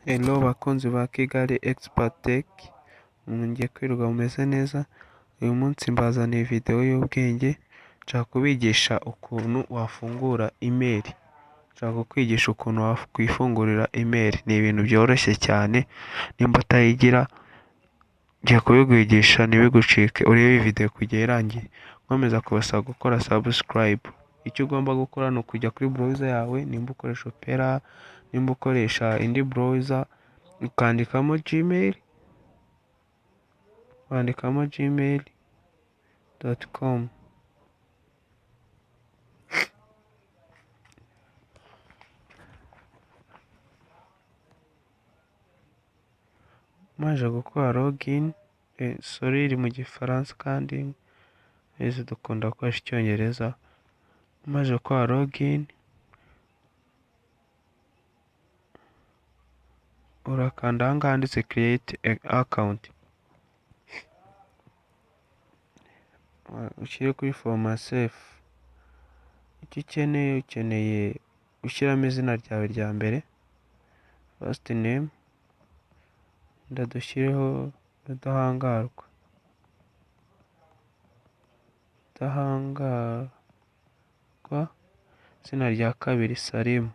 Hello bakunzi ba Kigali Expert Tech, mwongeye kwirirwa mumeze neza. Uyu munsi mbazaniye video y'ubwenge, nshaka kubigisha ukuntu wafungura email. Nshaka kukwigisha ukuntu wakwifungurira email. Ni ibintu byoroshye cyane, nimba utayigira ngiye kubikwigisha ntibigucike, urebe iyi video kugera irangiye. Nkomeza kubasaba gukora subscribe. Icyo ugomba gukora ni ukujya kuri browser yawe, nimba ukoresha Opera, nimba ukoresha indi browser, ukandikamo Gmail, wandikamo gmail.com. Maze gukora login, sorry iri mu gifaransa kandi twese dukunda gukoresha icyongereza. Maze gukora login, urakanda aha ngaha handitse create account, ushyire kuri for myself. Icyo ukeneye, ukeneye gushyiramo izina ryawe rya mbere, first name, ndadushyireho Rudahangarwa, Rudahangarwa, izina rya kabiri Salimu.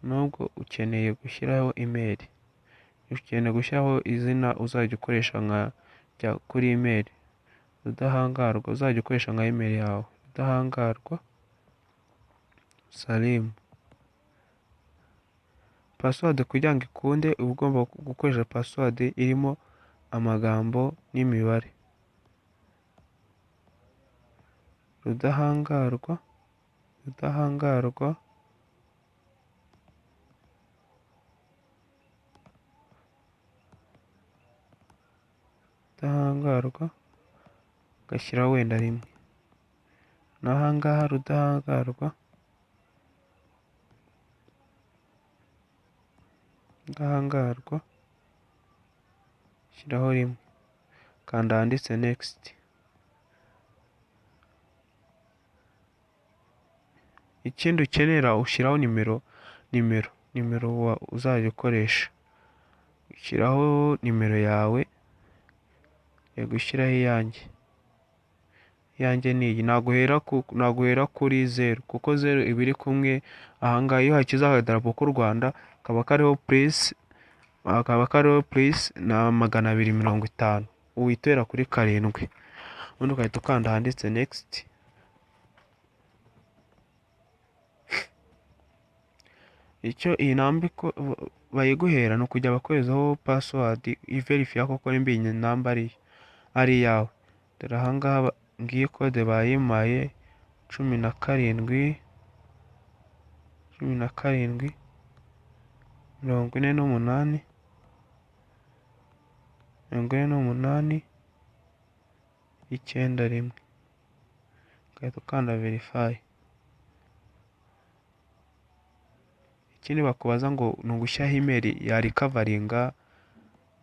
Nubwo ukeneye gushyiraho email, ukeneye gushyiraho izina uzajya ukoresha nka rya kuri email, Rudahangarwa uzajya ukoresha nka email yawe, Rudahangarwa Salimu. Password kugira ngo ikunde uba ugomba gukoresha password irimo amagambo n'imibare. Rudahangarwa, Rudahangarwa, Rudahangarwa, ugashyiraho wenda rimwe. N'aha ngaha Rudahangarwa, Rudahangarwa, shyiraho rimwe, kanda ahanditse next. Ikindi ukenera ushyiraho nimero, nimero, nimero uzajya ukoresha, ushyiraho nimero yawe, ngiye gushyiraho iyanjye, iyanjye ni iyi, ntabwo uhera kuri zeru kuko zeru iba iri kumwe aha ngaha. Iyo hashyizeho akadarapo k'u Rwanda kaba kariho plus, kaba kariho plus na 250, uhita uhera kuri 7, ubundi ugahita ukanda ahanditse next. Icyo iyi namba bayiguhera ni ukujya bakoherezaho password iverifiya koko nimba iyi namba ari iyawe. Dore aha ngaha ngiyi kode bayimpaye, 17, 17, 48, 48, 91, ugahita ukanda verify. Ikindi bakubaza ngo ni ugushyiraho email ya recoveringa,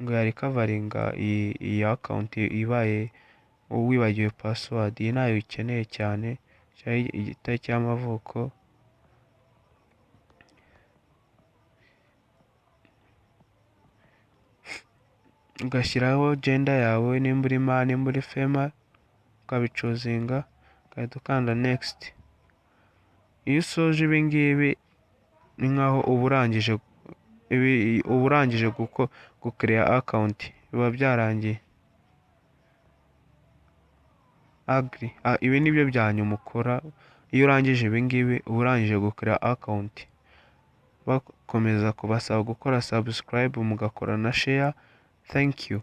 ngo ya recoveringa iyi account ibaye wibagiwe password. Iyi ntayo ukeneye cyane, shyiraho itariki y'amavuko, ugashyiraho gender yawe, nimba uri male, nimba uri female, ukabicuzinga, ugahita ukanda next. Iyo usoje ibi ngibi ni nkaho uba urangije, uba urangije gukereya account, biba byarangiye. Agree, ibi nibyo bya nyuma ukora iyo urangije ibi ngibi, uba urangije gukereya account. Bakomeza kubasaba gukora subscribe, mugakora na share. Thank you.